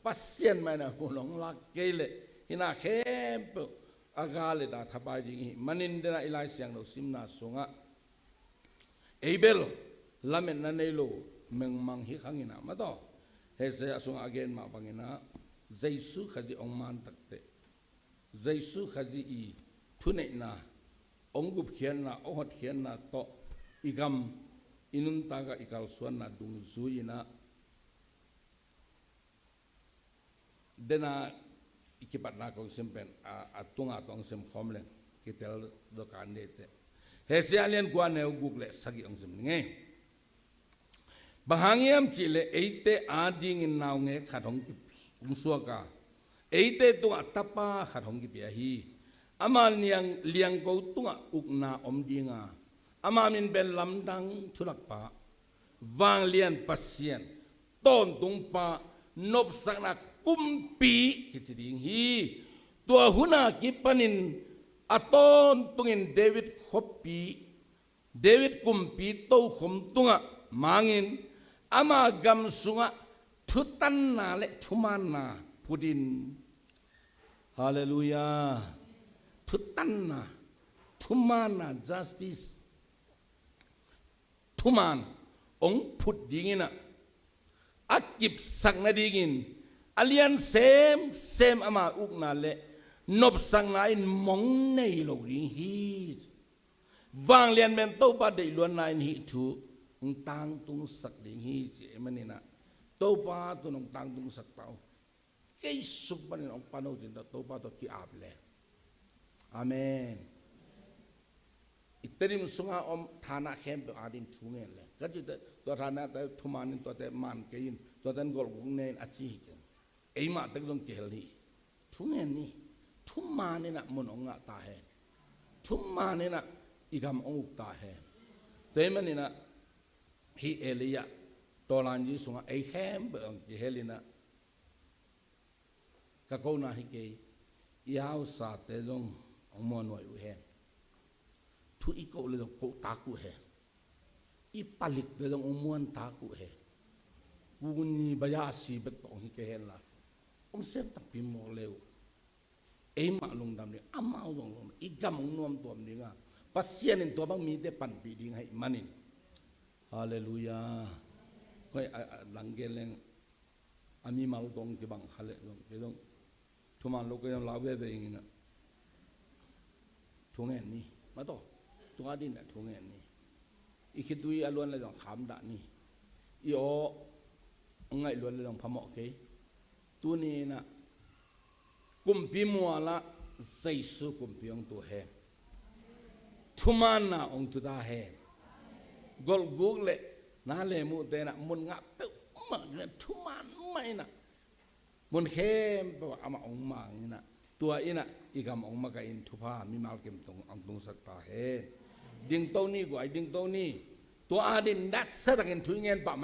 Pasian mah inah hun hong lak kei leh, hina khempeuh a gal le da thapai ding hi. Manin denah i Lai Siangtho simna sungah ei bel lametna nei lo mengmang hi khanginah mataw, Isaiah sungah a gen mah banginah Jesu Khazih hong man takteh, Jesu Khazih i thuneihna, hong gupkhiatna, hong hotkhiatna tawh i gam, i nuntakah i kalsuanna dungzui-inah, dena i kipatna kong sim pen a, a tunga tawh hong sim khawm leng kitel dokan deite. Isaiah lian kua neu guk le sagih hong sim ning ei. Bang hang hiam cihleh eite adingin naungek khat hong ki-, hong suak a, eite tungah tapa khat hong kipia hi. Ama liang, liangko tungah ukna om dinga, ama min pen Lamdang Thulakpa, Vanglian Pasian, Tawntungpa, Nopsakna Kumpi kici ding hi. Tua huna kipanin a tawntungin David khuapi, David kumpi tokhom tungah mangin, ama gam sungah thutanna le thumanna phutin. Halleluiah. Thutanna, thumanna, justice, thuman hong phut dinginah, a kipsak nadingin a lian semsem ama ukna le nopsakna in mong nei lo ding hi. Vanglian pen Topa deihluatna in hih thu hong tangtungsak ding hi, ci ahih maninah Topa tun hong tangtungsak ta uh. Kei sung panin hong pan uh cin tawh Topa tawh ki-ap le. Amen. I Tedim sunga om thana khempeuh ading thu ngen le, ka cih teh tua thanate thuman in, tuate man kei in, tuate in golhguk ne in a ci hi keng. Eimah tek zong kihel hi. Thu ngen ni. Thuman inah mun hong ngah ta hen. Thuman inah i gam hong uk ta hen. Tua ahih maninah hih Elijah tawlanzi sungah ei khempeuh hong kihel inah ka kona hi kei. I hausate zong hong muanhuai uh hen. Thu i koh le zong koh tak uh hen. I palikte zong hong muan tak uh hen. Kuni baya si bek tawh hong hi kei henla hong sem takpi mawk le uh. Eimah lungdam ding, amau zong lungdam, i gam hong nuamtuam dinga Pasian in tua bang mite panpih ding ahih manin. Halleluiah. Koi a, a, dang gen leng a mimal tawh hong kibang kha leh zong kei zong thuman lo kei zong lau veve inginah thungen ni. Mataw, tua dinah thungen ni. I khitui a luan le zong kham dah ni. I aw ngaih luan le zong phamawh kei. Tuni inah kumpi mualah Jesu kumpi hong tu hen. Thumanna hong tu ta hen. Golhguk le na le muh tenah mun ngah peuhmah thuman mah inah mun khempeuh amah hong mang inah tua inah i gam hong makaih in thupha mimal kim tung hong tungsak ta hen. Dingto ni guai, dingto ni. Tua adin nasatakin thu i ngen pah